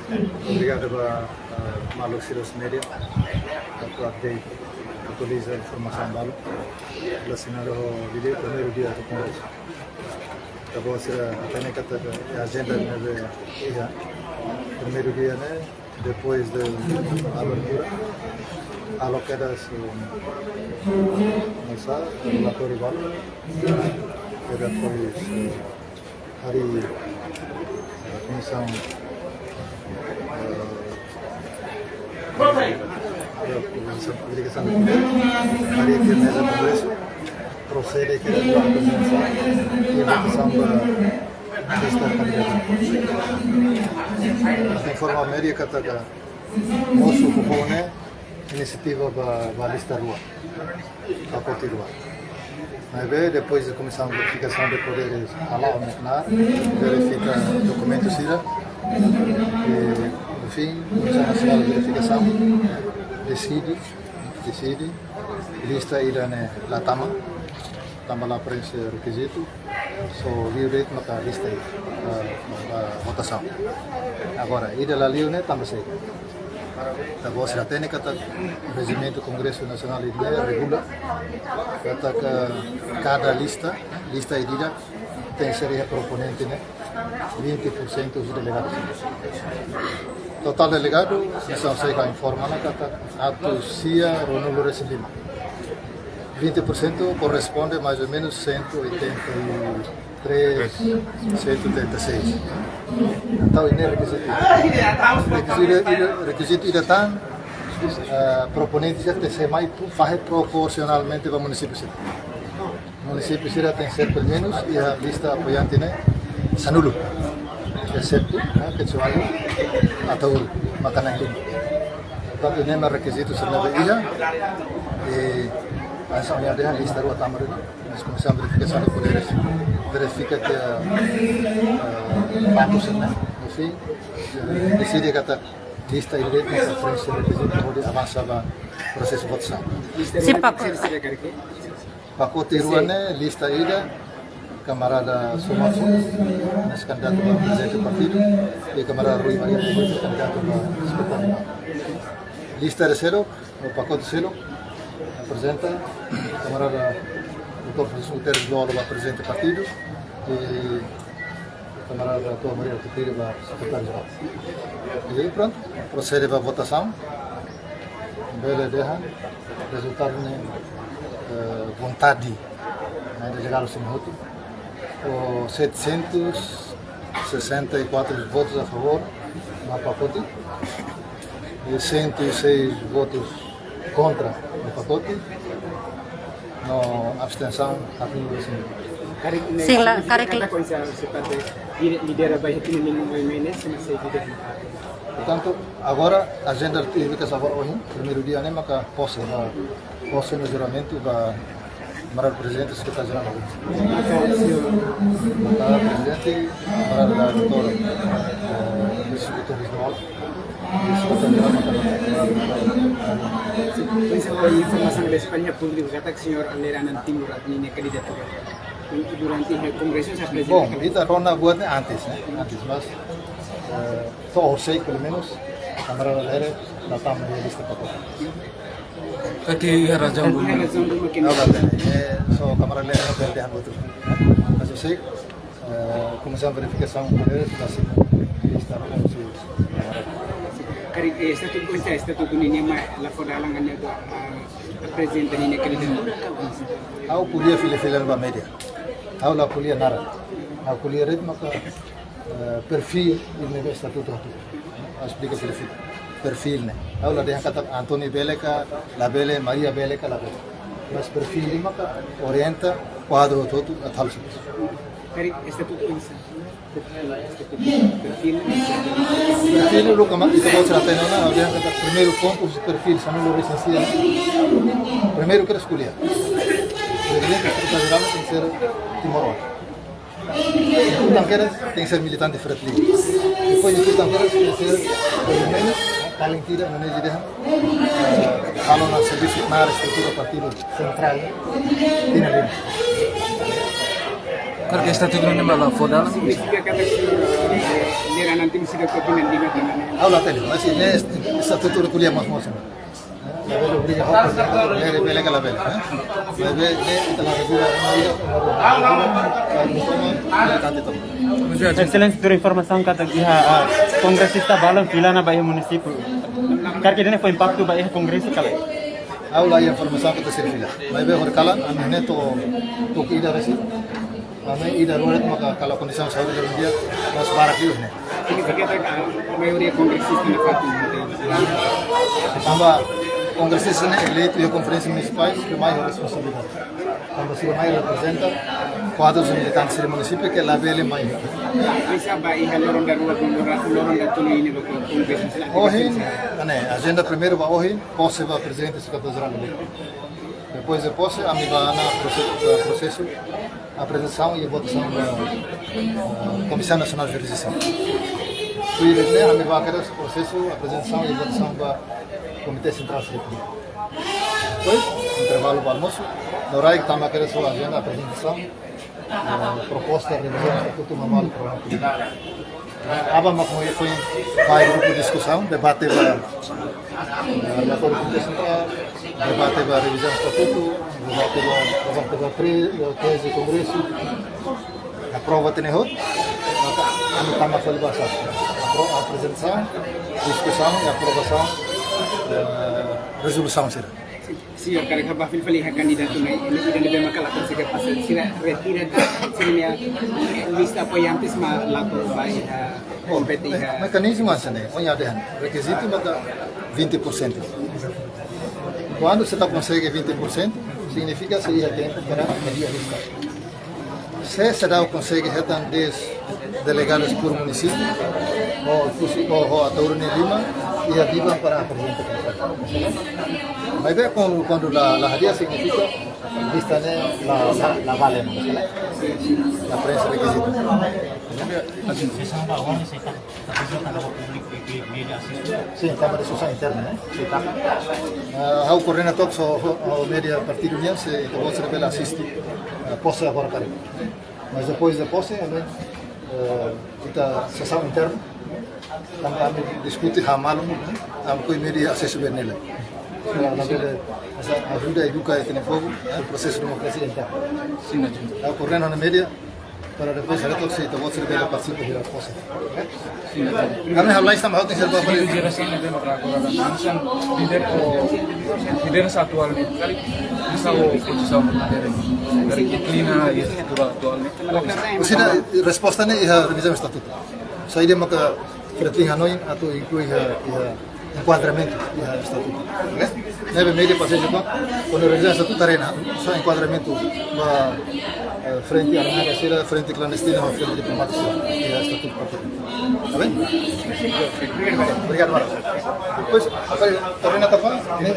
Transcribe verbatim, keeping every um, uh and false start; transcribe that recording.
Obrigadu ba, ah, maluk sira husi média, atu update, atualiza informasaun balu relasionadu ho vídeo primeiru dia atu kongresu. Ita-boot sira hatene katak ajenda ne'ebé iha primeiru dia ne'e, depois de abertura, halo kedas, um, mesa, relatóriu balu, e depois, eh, harii, eh, komisaun, eh, harii komisaun publikasaun, harii firmeza kongresu, prosede ke votasaun ba lista kandidatu. Informa média katak mosu foufoun ne'e inisiativa ba, ba lista rua, pakote rua. Maibé, depois de komisaun de verifikasaun de poderes hala'o ona knaar, verifika dokumentu sira, e, no fin, Komisaun Nasionál de Verifikasaun deside, deside, lista ida ne'e la tama, tanba la prenxe rekizitu, só liu de'it maka lista, ah, ba votasaun. Agora, ida la liu ne'e tanba saida? Ita-boot sira hatene katak rejimentu Kongresu Nasionál ne'e regula katak kada lista, lista ida-idak tenke ser iha proponente ne'e vinte por cento husi delegadu sira. Totál delegadu, Komisaun SEI informa ona katak atus sia ruanulu-resin-lima. Vinte por cento korresponde mais ou menos cento e oitenta e três, cento e oitenta e seis. Entaun, ne'e rekizitu. Rekizitu, rekizitu ida tan, eh, proponente sira tenke mai pro-, fahe proporsionalmente ba munisípiu sira. Munisípiu sira tenke ser pelumenus iha lista apoiante ne'e sanulu. Exetu, eh, kecuali Ataúru, maka na'in-lima. Portantu, ne'e mak rekizitu sira ne'ebé iha, e hanesan ohin ha'u dehan lista rua tama duni, mas Komisaun Verifikasaun de Poderes verifika ke, eh, faktu sira ne'e, no fin, eh, deside katak lista ida de'it mak prenxe rekizitu hodi avansa ba prosesu votasaun. Sin, pakote. Pakote rua ne'e, lista ida, kamarada Sumarson, hanesan kandidatu ba prezidente partidu, i kamarada Rui Maria Pinto, kandidatu ba sekretáriu. Lista ida seluk, ou pakote seluk, aprezenta kamarada doutór Francisco Guterres Lú Olo ba prezidente partidu, i kamarada Tua Maria Alkatiri ba sekretáriu jerál. I prontu, prosede ba votasaun. Bele dehan rezultadu ne'e, eh, vontade, ne'e, de delegadu sira hotu. Ho setecentos e sessenta e quatro votos a favor ba pakote, e cento e seis votos kontra ba pakote, no abstensaun haatnulu-resin-lima. Karik ne'e, sin, la, signifika karik katak Komisaun SEI lidera ba iha tinan lima mai-mai ne'e, sira sei líder. Portantu, agora, ajenda atividade agora ohin, primeiru dia ne'e maka pose ba, pose no juramentu ba kamarada prezidente, sekretáriu jerál. Kamarada prezidente, kamarada doutór, eh, Francisco Guterres Lú Olo. Pois, informasaun ba España, públiku katak señór Alera Anantimo ninia kandidatura durante o kongresu se aprezenta. Bom, ita rona buat ne'e antes, ne'e? Antes, mas, eh, to'o horiseik, pelumenus, kamarada Alera la tama iha lista pakote. Karik iha razaun ruma? Iha razaun ruma ke? Não, não, não. Eh, só kamarada Alera bele dehan buat ruma. Mas horiseik, eh, Komisaun Verifikasaun, eh, la simu lista, la simu. Karik, eh, estatutu, estatutu ninia mak la fó dalan atu, ah, aprezenta ninia kandidatura? Ha'u ko'alia fila-fila ba média. Ha'u la ko'alia naran. Ha'u ko'alia de'it maka, eh, perfíl ne'ebé estatutu atu. Ha'u esplika perfíl. Perfíl ne'e. Ha'u la dehan katak António bele ka, labele, Maria bele ka, labele. Mas perfíl ne'e maka orienta kuadru hotu-hotu atu halo servisu. Karik estatutu oinsá? Perfíl. Perfíl, loke mak ita-boot sira hatene ona, ha'u dehan katak primeiru pontu husi perfíl, sanulu-resin-sia. Primeiru kedas ko'alia. Prezidente, sekretáriu jerál tenke ser timoroan. Importante kedas tenke ser militante Fretilin. Depois importante kedas tenke ser, pelumenus, paling tidak, Indonézia dehan, eh, halo ona servisu iha estrutura partidu sentrál, tinan lima. Karik estatutu ninia mak la fó dalan? Signifika katak, eh, Lera nanti mesti ada kopi nanti mati mana. Ha'u la hatene, mas ne'e estatutu ko'alia mós mós. Labele obriga ha'u, labele, labele, labele, eh? Labele, ita la regula, Exelénsia, tuir informasaun katak iha, ah, kongresista balun fila ona ba iha munisípiu. Karik ida-ne'e fó impaktu ba iha kongresu ka lae? Ha'u la iha informasaun katak sira fila. Maibé horikalan, ami ne'e to'o, to'o ida resin. Ami ida rua de'it maka halo kondisaun saúde dala ida mós barak liu ne'e. Signifika katak maioria kongresista nafatin. Tanba kongresista ne'e eleitu iha konferénsia munisipál, sira mai ho responsabilidade. Tanba sira mai reprezenta kuadrus militante sira munisípiu ke labele mai. Bisa ba iha loron daruak, loron, loron datoluk ne'e ba kongresu sira. Ohin, ne'e, ajenda primeiru ba ohin, pose ba prezidente sekretaria-jerál. Depois de pose, ami ba ona prose-, eh, prosesu aprezentasaun i votasaun ba, eh, Komisaun Nasionál Jurisdisaun. Tuir ne'e, ami ba kedas prosesu aprezentasaun i votasaun ba Komité Sentrál Sira. Depois, intervalu ba almosu, no rai tama kedas ho ajenda aprezentasaun, eh, proposta revizaun estatutu ba malu programa polítiku. Aban mak foin, foin ba grupu diskusaun, debate ba, eh, ba Komité Sentrál, debate ba revizaun estatutu, debate ba, debate ba tre-, eh, teze kongresu, aprova tiha ona hotu, maka ami tama fali ba sala. Apro-, aprezentasaun, diskusaun i aprovasaun, eh, rezolusaun sira. Señór, karik ha'u ba fila fali iha kandidatu ne'e, ne'e, ne'ebé maka la konsege pasa, sira retira sira-nia lista apoiantes mak la to'o ba iha kompete iha. Mekanizmu hanesan ne'e, ohin ha'u dehan, rekizitu maka vinte por cento. Kuandu sira la konsege vinte por cento, signifika sira iha tempu para media lista. Se seidauk konsege hetan dez delegadus por munisípiu, ho, ho, ho Ataúro nia liman, iha biban para aprezenta. Maibé kuandu, kuandu la, la hadi'a signifika lista ne'e la, la, la vale, la preenxe rekizitu. Sin, tanba diskusaun interna, ne'e? Sin, tanba. Ah, ha'u koordena took ho, ho, ho media partidu nian, se ita-boot sira bele asiste, ah, pose agora karik. Mas depois de pose, ami, eh, ita sesaun interna, tanba ami diskute halo malu, ne'e? Ami ko'alia media asesu ba ne'e. Para labele, asa ajuda eduka ita-nia povu, eh, prosesu demokrasia interna. Sin, sin. Ha'u koordena ho media, para depois halo took se ita-boot sira bele partisipa iha pose. Ami halo lista, mas ha'u tenke serba fali. Jerasaun ne'ebé agora hanesan líder ou lideransa atuál ne'e, karik bisa ho pozisaun dari, dari iklima i estrutura atuál ne'e. Ou seja, resposta ne'e iha revizaun estatutu. Saida maka Fretilin hanoin atu inklui iha, iha enkuadramentu iha estatutu. Oke? Ne'ebé media pase juga, kuandu revizaun estatutu haree ona, só enkuadramentu ba, eh, frente armada sira, frente klandestina, ho frente diplomátika sira, iha estatutu partidu. Tá bem? Obrigadu, Mara. Depois, koordena tapa, eh,